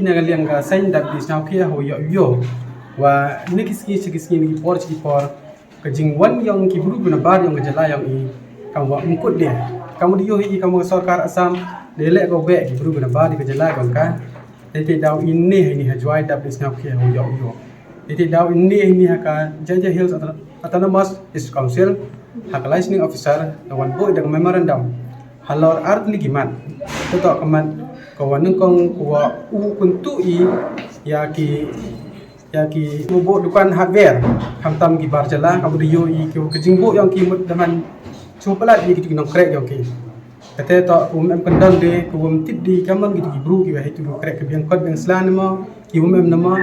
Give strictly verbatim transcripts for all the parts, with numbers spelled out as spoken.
Na ka liang ka seng dap di sñiawkhia ha u yoh u yoh. Wa na ki sngi sha ki sngi, na ki por sha ki por, ka jingwan yong ki bru bynta bar yong ka jylla yong i kam wa mkut de. Kam wa da yoh i kam wa ka sorkar Assam de leh ka beh ki bru bynta bar di ka jylla yong ka. Te te daw i ne ha i ne ha Jowai dap di sñiawkhia ha u yoh u yoh. Te te daw i ne ha i ne ha ka Jaintia Hills Auto- Autonomous District Council, ha ka licensing officer da wan buh da ka memorandum halor ar tylli ki mat. Te to ka mat ka wa nyngkong ka wa u kyntu i ya ki, ya ki buh dukan hardware, khamtam ki bar jylla, kam wa da yoh i ki ka jingbuh yong ki mut da man shu palat i ki nongkrek yong ki. Kate to ka wa em kyndon de, ka wa em tip de, kam man ki ki bru ki wa hei tu krek ka biang kot biang sla ne mo, ki wa em ne mo.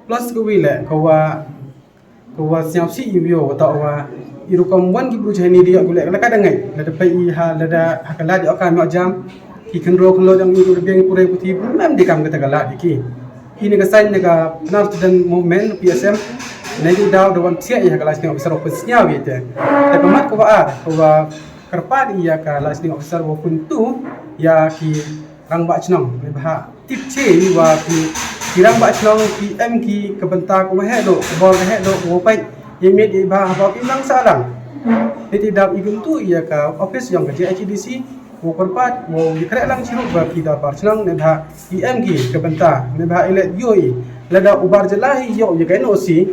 Plus ka wi le ka wa ka wa sñiawsih i u yoh wa to wa i rukom wan ki bru jahani di yoh gu le la ka da ngai, la da pei i ha, la da ha ka lad i o ka mo jam, ki khynro khynlo dang i ru da biang i pure puthi, mem di kam kata ka lad i ki. I ne ka seng ne ka Pnar Student Movement, P S M, ne di daw da wan psiah i ha ka licensing officer wa pynsñiaw i te. Te ka mat ka wa ar, ka wa kyrpad i ya ka licensing officer wa kyntu ya ki rangbah chnong, ne bha tip che i wa ki, ki rangbah chnong ki em ki ka bynta ka wa heh doh, ka bor ka heh doh, ka wa peit i miet i bha ha ba ki nang sa lang. Te te daw i kyntu i ya ka office yong ka J H A D C, wa kyrpad wa i kreh lang chirup wa ki dorbar chnong, ne bha i em ki ka bynta, ne bha i le yoh i, lada u bar jylla hi yoh ya ka N O C,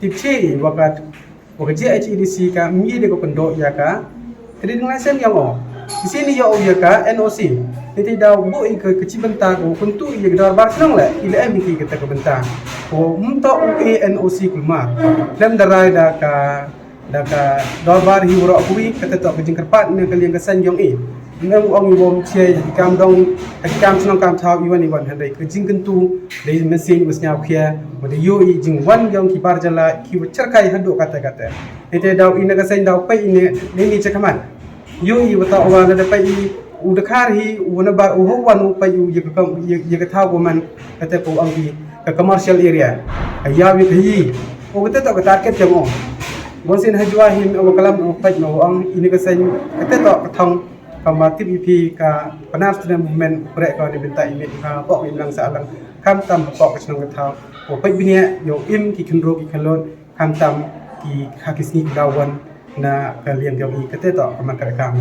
tip che i wa ka wa ka J H A D C ka mih de ka kyndoh ya ka trading license yong o. Ki sien i yoh ya ka N O C. Ni te daw buh i ka, ka chi bynta ka wa kyntu i ya ka dorbar chnong le, i le em ki kata ka bynta. Ka wa ym toh u A N O C kulmar. Lem da rai da ka, da ka dorbar hi waroh kawi, kata toh ka jingkyrpad ne ka liang ka seng yong i. Ym em u ong i wa ym chiai, ha ki kam dong, ha ki kam chnong kam thaw i wan i wan, hynrei ka jingkyntu dei mynsiem wa sñiawkhia, wa da yoh i jingwan yong ki bar jylla ki wa cherkai haduh kata kata. Ni te daw i na ka seng daw pei i ne, ne ni chakhmat. Yoh i wa ta wa na da pei i u dkhar hi, u na bar u ho wan u pei u ya ka kam, ya, ya ka thaw wa man, kata ko ang ki, ka commercial area. Ka yaw ya ka yi. O kata toh ka target yong o. Wan sien ha Jowai hi, wa kalam, wa pei, wa ong, i na ka seng, kata toh ka thong, ka ma tip i phi ka Pnar Student Movement, brek ka ni bynta i miet ka pok i lang sa lang, khamtam pok ka chnong ka thaw. Wa peit bniah, yow im ki khynro ki khynlot, khamtam ki ha ki sngi ki daw wan, na ka liang yong i kata toh, ka man ka kam.